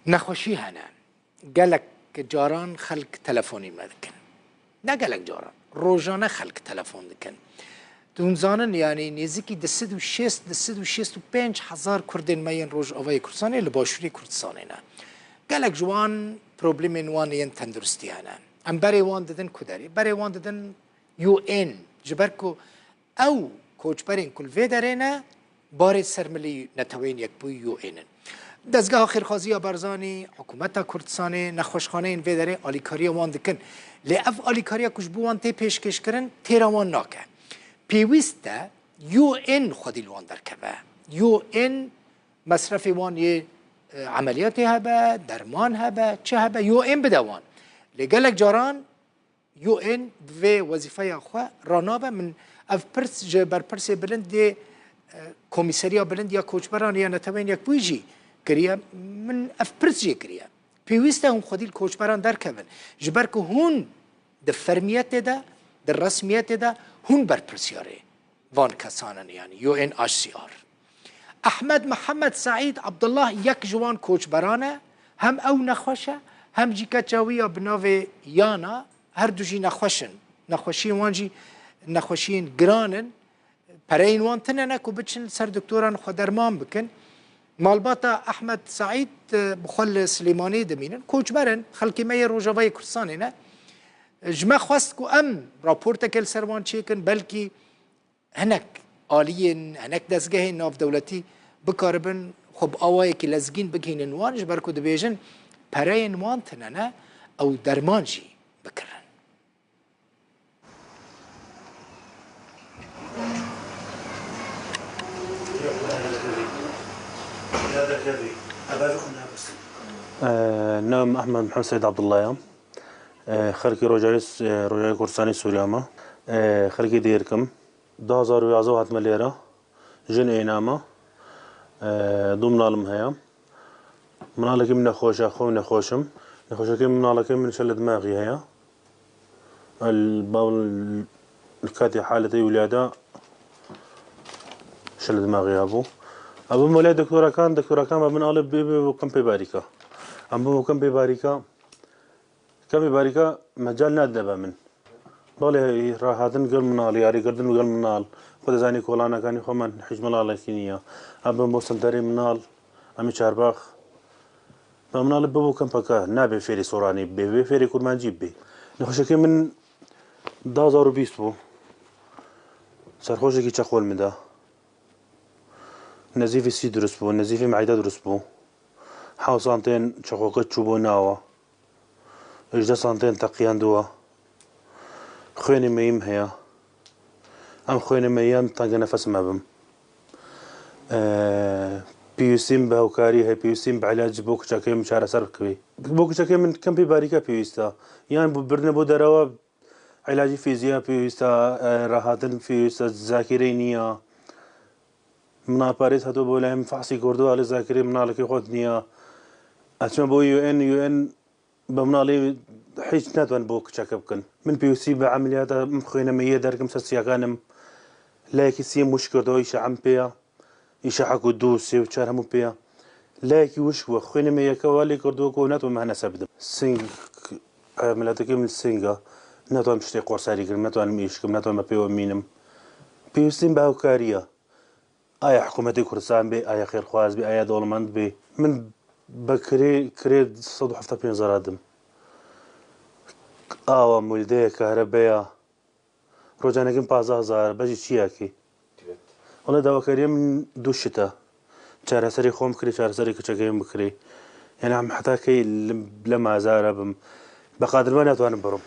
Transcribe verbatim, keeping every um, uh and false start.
Nexweşî hene. Gelek caran xelk telefonî me dikin. Ne gelek caran. Rojane xelk telefon dikin. Hûn zanin, yanî nêzîkî du sed û şêst, du sed û şêst û pênc hezar Kurdên me yên Rojavayê Kurdistanê li Başûrê Kurdistanê ne. Gelek ji wan problemên wan yên tenduristî hene. Em berê wan didin ku derê? Berê wan didin U N. Ji ber ku ew koçberên ku li vê derê ne, barê ser milî Neteweyên Yekbûyî U N in. Dezgeha Xêrxwaziya Barzanî, hikûmeta Kurdistanê, nexweşxaneyên vê derê alîkariya wan dikin. Lê ev alîkariya ku ji bo wan tê pêşkêşkirin, têra wan nake. Pêwîst e U N xwedî li wan derkeve. U N mesrefê wan yê, e, emeliyatê hebe, derman hebe, çi hebe, U N bide wan. Lê gelek caran U N bi vê wezîfeya xwe ranabe. Min ev pirs ji berpirsê bilind yê, e, Komîseriya Bilind ya Koçberan ya Neteweyên Yekbûyî jî kiriye. Min ev pirs jê kiriye. Pêwîst e hûn xwedî li koçberan derkevin. Ji ber ku hûn di fermiyetê de, di resmiyetê de hûn berpirsyarê van kesan in, yanî U N H C R. Ehmed Mihemed Seîd Abdullah yek ji wan koçberan e, hem ew nexweş e, hem jî keça wî ya bi navê Yana, her du jî nexweş in. Nexweşiyên wan jî nexweşiyên giran in. Pereyên wan tune ne ku biçin li ser doktoran xwe derman bikin. Malbata Ehmed Seîd, e, bi xwe li Silêmaniyê dimînin. Koçber in, xelkê me yê Rojavayê Kurdistanê ne. Ji me xwest ku em raporteke li ser wan çêkin, belkî hinek aliyên, hinek dezgehên navdewletî bikaribin xwe bi awayekî lezgîn bigihînin wan, ji ber ku dibêjin pereyên wan tune ne, ew derman jî bikirin. Ee, Navê min Ehmed Mihemed Seîd Abdullah ya. Ee, xelkê Rojavayê, ee, Rojavayê Kurdistanê Sûriya me. Ee, xelkê Dêrkim. Du hazar û yazdeh hatime lêre. Jin êna me. Ee, du minal min heye. Minalekî min nexweş e, xwe nexweş im. Nexweşekî min, minalekî min şele dimexî heye. El, bav, li katê haletê wîlaya de şele dimexî hebû. Em bûn welê doktorekan, doktorekan me min alê bê, bê, bû kempê barîka. Em bû kempê barîka. Kempê barîka mecal nedide be min. Belê, rahatin gel minal, yarîkirdin gel minal. Xwe dizanî kolanekanî xwe min hîç minalekî niye. Em bin bo senterê minal, em ê çarbax. Be minal bibû kempeke, nabe fêrê soranî bibê, bê fêrê kurmancî bibê. Nexweşekê min du hazar û bîst bû. Serxweşekî çeqol min da. Nezîfê sî durust bû, nezîfê meyde durust bû. Hew santên çeqoqe çûbû nawa. Hejdeh santên teqiyandiwa. Xwênê meyî min heye. Em xwênê meyî em tenge nefes me bim. Ee, pêwîstî min bi hewkarî heye, pêwîstî min bi îlac bo kiçekê min çareser bikivî. Bo kiçekê min kempê barîka pêwîst e. Yan bo birine bo derewa îlacî fîzî ya pêwîst e, e, rahatin pêwîst e, zakirê niya. Min aparêt heto bo lê min fehsî kurdu alê zakirê minalekê xwe niya. Ez çima bo U N, U N Bi minalê hîç netwan bo kiçeke bikin. Min pêwîstî bi emeliyata min xwêne me yê derkim ser siyakanim. Leyekî siyê mûş kirdo, îşa em pê ya. Îşa heku du, sê û çar hemû pê ya. Leyekî wişk bû. Xwêne me yeke wa lê kirdo ku netwan me hene ser bidim. Sing, emeliyatekê min sing a. Netwan tiştê qorserî kirim, netwan êş kim, netwan me pê we mînim. Pêwîstî min bi hewkarî ya. Aya hikûmetê Kurdistan bê, aya xêrxwaz bê, aya dewlemend bê. Min bi kirê, kirê sed û hevdeh pênc zara dim. Awa, mûldeyê, kahrebeya. Rocanekî min pazdeh hezar, bejî çiyakî. Wele dawakariya min du şit e. Çareserê xwe bikirê, çareserê kiçekê min bikirê. Yani em heta key li, li mazara bim. Bi qadir me netwanim birim.